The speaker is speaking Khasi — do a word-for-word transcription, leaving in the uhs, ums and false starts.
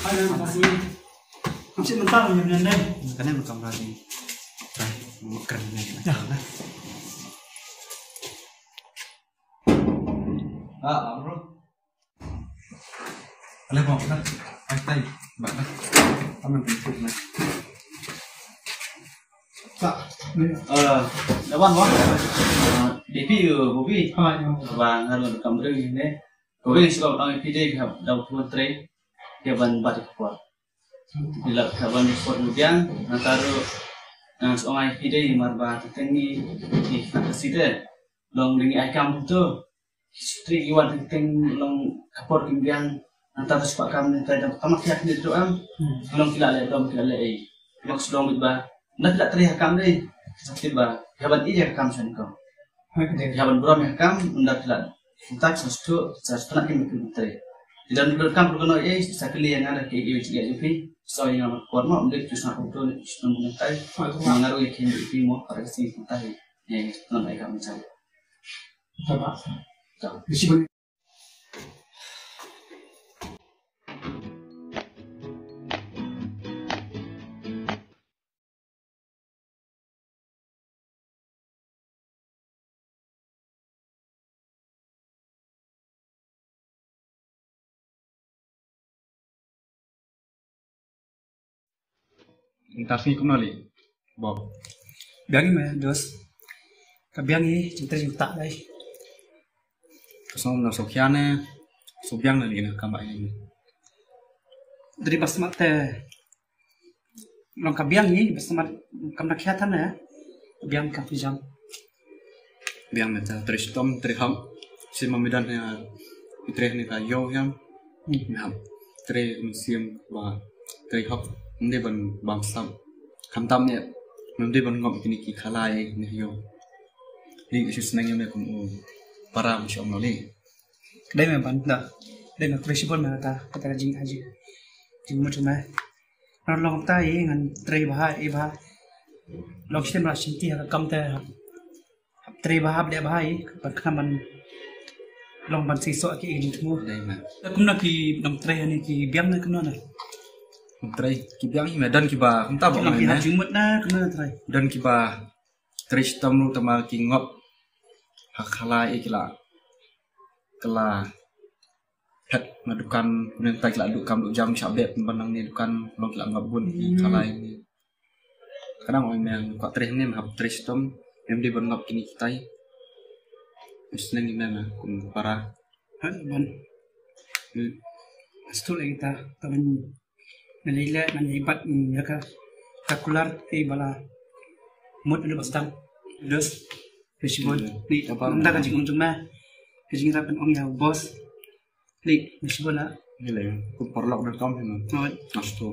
Kane mynta mynta ni. Kane mynta ni. Kren ni. Ya. Ah, bro. Ale bang na. Ai tai. Bang na. Aman tu na. Sa. Eh, lawan wa. Eh, D P, eh, Bobby. Ha, ya. Bang, harus kamera ni. Ko bang shu ong ïa phi dei, hap dau pyntrei ïa ban bat ïa ka por. Phi lah ka ban ïa ka por biang, nangta ruh ngan shu ong ïa phi dei, namar ba teng teng ngi ki khynnah ka sih te long dei ngi ai kam to. Shu trei ki wan teng teng long ka por kim biang, nangta ruh shu kwah kam, nangta dang kam ki hak ni ruh am. Long ki la leh dom, ki la leh ei. Long shu long bit ba na phi la trei ha kam dei, sa tip ba phi hap ban ïa ka kam sha ko. Phi hap ban burom ïa ka kam, ynda phi la Kumta sa sdang, sa sdang ki mynta. Te lada don kam ruh kano ei, sa kylli ïa nga da ki ei ei jingeh jong phi. Sa ïa nga por mo, ym dei tu sa kumto ne, sdang mynta. Ma nga ruh ïa ki ei ei mo, para ka sngi kumta hi. Ïa, non ai ka mynta. Ntar sini kumno li, Bob? Biang i me, dos. Ka biang i, jingtrei jingktah lai. Ka song na song khia ne, song biang na li na kamba i. Dari basmat te, long ka biang i, basmat kam na khia than ne, biang ka pijam. Biang me ta trei shitom, trei hok. Sima midan ya, trei ni ka yo yang. Hmm. Hok. Trei mynsiem ba trei hok. Ym dei ban bam sap. Khamtam ne, ym dei ban ngop kini ki khalai ni yo. Dei shu sneng ya me kum u para mynsiem lo ni. Dei me ban da. Dei me trei shibun me ta, kata ka jing aji. Jingmut me. Ngan long ta i ngan trei bha i bha. Long stem la shinti ha ka kam te. Hap trei bha hap dei bha i ban khnang ban long ban seisoh ki i jingthmu. Dei ma. Te kumno ki nongtrei hani ki biang ne kumno ne? Nongtrei ki biang i me don kiba kumta ba. Ki long me ki ne hap jingmut na kumno ne trei? Don kiba trei shitom ruh tangba ki ngop ha khalai i ki la, ki la phet na dukan, kumne tai ki la duh kam duh jam sha bep ban nang ne dukan, long ki la ngop bun i khalai ni. Ka dang ong me kwah trei ne me hap trei shitom, em dei ban ngop kini kitai. Sneng i me me kum para. Ha ban. Hmm. Astu lagi ta, ta ban. Ngan ïa leh, ngan ïa bat, mm, ïa ka, ka kular, ka i ba la mut ïa u ba sdang. Dos, fishball. Ni, nda ka jingum jong me. Ka jingïarap ban ong ïa u boss. Ni, fishball la. Ni le, kum paralok dot com hi no. Hooid. Astu.